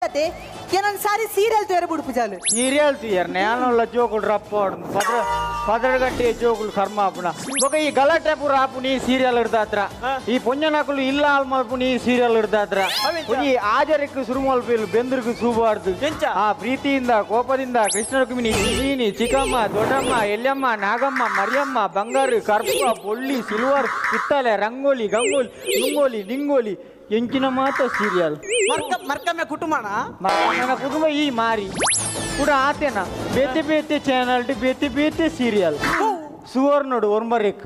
ಉಳ್ಳತೆ ಏನೊಂದು ಸಾರಿ serial ತೇರ ಬುಡುಪು ಜಾಲು. Serial ತೀಯರ್ ನೇನೊಲ್ಲ ಜೋಕುಲು ರಪ್ಪ ಪದ್ರ ಪದ್ರ ಗಂಟೆ ಜೋಕುಲು ಕರ್ಮ ಆಪುನ ಬೊಕ ಈ ಗಲಾಟೆ ಪೂರ ಆಪುನಿ ಈ ಸೀರಿಯಲ್ ಇರ್ದಾತ್ರ. ಈ ಪೊಂಜನಕುಲು ಇಲ್ಲ ಹಾಲ್ ಮಲ್ಪುನಿ ಈ ಸೀರಿಯಲ್ ಇರ್ದಾತ್ರ. ಈ ಆಜರಕ್ಕೆ ಸುರು ಮಲ್ಪಿಲ್ ಬೆಂದ್ರಿಗೆ ಸೂಬಾರ್ದು. ಆ ಪ್ರೀತಿಯಿಂದ ಕೋಪದಿಂದ ಕೃಷ್ಣ ರುಕ್ಮಿಣಿ ಚೀನಿ ಚಿಕ್ಕಮ್ಮ ದೊಡ್ಡಮ್ಮ ಎಲ್ಲಮ್ಮ ನಾಗಮ್ಮ ಮರಿಯಮ್ಮ ಬಂಗಾರು ಕರ್ಪ ಬೊಳ್ಳಿ ಸಿಲ್ವರ್ ಪಿತ್ತಲೆ ರಂಗೋಲಿ ಗಂಗೋಲಿ ನುಂಗೋಲಿ ನಿಂಗೋಲಿ ಎಂಕಿನ ಮಾತ ಸೀರಿಯಲ್. ಮರ್ಕಮ್ಮೆ ಕುಟುಂಬನ ಮರ್ಕಮ್ಮನ ಕುಟುಂಬ ಈ ಮಾರಿ ಕೂಡ ಆತೇನ ಬೇತೆ ಬೇತೆ ಚಾನಲ್ ಬೇತೆ ಬೇತೆ ಸೀರಿಯಲ್. ಸುವರ್ಣೋಡು ಒರ್ಮರಿಕ್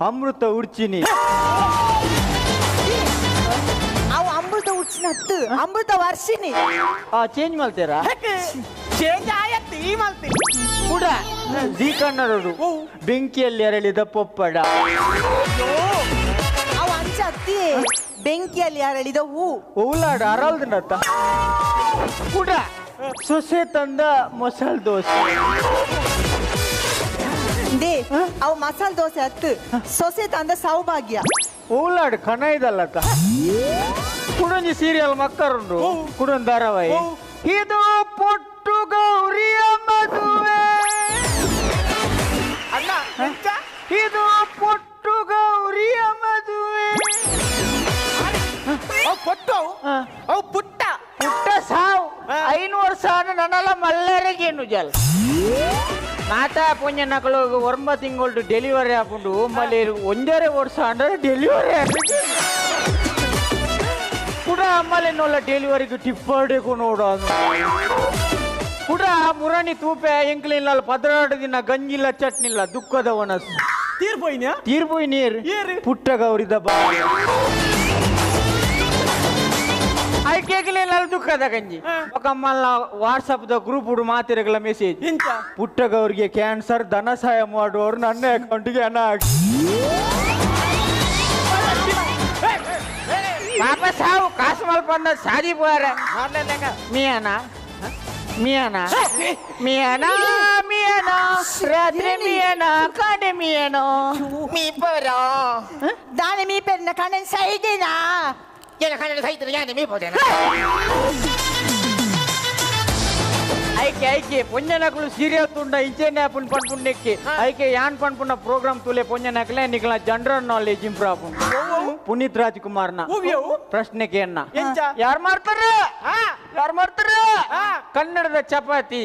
ಅಮೃತ ಉಡ್ಚಿನಿ. ಅವು ಅಮೃತ ಉಡ್ಚಿನ ಹತ್ತು ಅಮೃತ ವರ್ಷಿನಿ. ಆ ಚೇಂಜ್ ಮಾಡ್ತೀರಾ? ಚೇಂಜ್ ಆಯತ್ತು ಈ ಮಲ್ತಿ ಕೂಡ ಜೀ ಕನ್ನಡೋಡು ಬೆಂಕಿಯಲ್ಲಿ ಅರಳಿದ ಪೊಪ್ಪಡ. ಅವು ಅಂಚ ಅತ್ತಿ ಬೆಂಕಿಯಲ್ಲಿ ಅರಳಿದ ಹೂ. ಹೂಲಾಡ ಅರಳ್ದನತ್ತ ಕೂಡ ಸೊಸೆ ತಂದ ಮಸಾಲೆ ದೋಸೆ. They ಅವು ಮಸಾಲೆ ದೋಸೆ ಹತ್ತು ಸೊಸೆ ತಂದ ಸೌಭಾಗ್ಯ. ಹೂಲಾಡು ಕಣ ಇದಲ್ಲತ್ತ ಕುಡೊಂಜಿ ಸೀರಿಯಲ್ ಮಕ್ಕರುಂಡು ಕುಡೊಂದು ಧಾರಾವಾಹಿ. ಇದು ಪೊಟ್ಟು ಗೌರಿಯ ಮದುವೆ. ಅಣ್ಣ ಇದು ಪೊಟ್ಟು ಗೌರಿಯ ಮದುವೆ. ಅವು ಪೊಟ್ಟು ಅವು ಪುಟ್ಟ ಪುಟ್ಟ ಸಾವು 5 ವರ್ಷ ನನ್ನಲ್ಲ ಮಲ್ಲರಿಗೆ ಜಲ್ ಮಾತಾ ಪುಣ್ಯನಕಲು 9 ತಿಂಗಳು ಡೆಲಿವರಿ ಆಪುಂಡು ಮಲ್ಲಿ 1.5 ವರ್ಷ ಅಂದ್ರೆ ಡೆಲಿವರಿ ಆಪುಂಡು ಕೂಡ ಅಮ್ಮಲೆನ್ನೊಲ್ಲ ಡೆಲಿವರಿಗೆ ಟಿಪ್ಪರ್ಡೆಗೂ ನೋಡು ಕೂಡ ಮುರಣಿ ತೂಪೆ ಎಂಕ್ಲಿಲ್ಲ 16 ದಿನ ಗಂಜಿಲ್ಲ ಚಟ್ನಿಲ್ಲ ದುಃಖದ ಒನಸು. ತೀರ್ಪೋಯ್ನ ತೀರ್ಪೋಯ್ ನೀರು ಪುಟ್ಟ ಗೌರಿದ ಬಾ ಐಕೆಗ್ಲಿಲ್ಲ ದುಃಖದ ಗಂಜಿ. ಒಕ್ಕಮ್ಮಲ್ಲ ವಾಟ್ಸಪ್ the group ಮಾತಿರಗಲ ಮೆಸೇಜ್ ಪುಟ್ಟ ಗೌರಿಗೆ ಕ್ಯಾನ್ಸರ್ ಧನ ಸಹಾಯ ಮಾಡುವವರು ನನ್ನ ಅಕೌಂಟಿಗೆ ಹಣ ಹಾಕಿ. ಪಾಪ ಸಾವು ಕಾಸು ಮಲ್ಪಂದ ಸಾದಿ ಪೋರ ಮಿಯಾನ ಮಿಯಾನ ಮಿಯಾನ ಮಿಯಾನ ರಾತ್ರಿ ಮಿಯಾನ ಕಾಡೆ ಮಿಯಾನೋ ಮೀ ಪರ ದಾನೆ ಮೀ ಪೆರ್ನ ಕಣ್ಣನ್ ಸೈದಿನಾ ಐಕೆ ಐಕೆ ಪೊಂಜನಕುಲು ಸೀರಿಯಲ್ ತುಂಡ ಇಂಚೆನೆ ಆಪುನ್ ಪನ್ಪುಂಡೆಕ್ಕೆ ಐಕೆ ಯಾನ್ ಪನ್ಪುನ ಪ್ರೋಗ್ರಾಮ್ ತುಲೆ ಪೊಂಜನಕಲೆ ನಿಕಲ ಜನರಲ್ ನಾಲೆಜ್ ಇಂಪ್ರೂವ್ ಆಪುಂಡು. ಪುನೀತ್ ರಾಜ್ಕುಮಾರ್ನ ಪ್ರಶ್ನೆ ಕೇನ್ನ ಯಾರು ಮಾಡ್ತಾರೆ ಯಾರು ಮಾಡ್ತಾರೆ ಕನ್ನಡದ ಚಪಾತಿ.